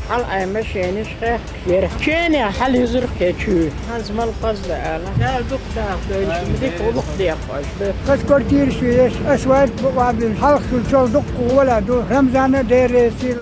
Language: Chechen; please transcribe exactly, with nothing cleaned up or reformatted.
Хьал ай машенаш хехкера. Чене хьал юзур кхечу. Хаз мал хазда ала. Дал дух дах дойш, дик улух дехош. Хаз квартираш веш, асфальт бу вабин. Халх чул дух вала ду. Рамзана дересил.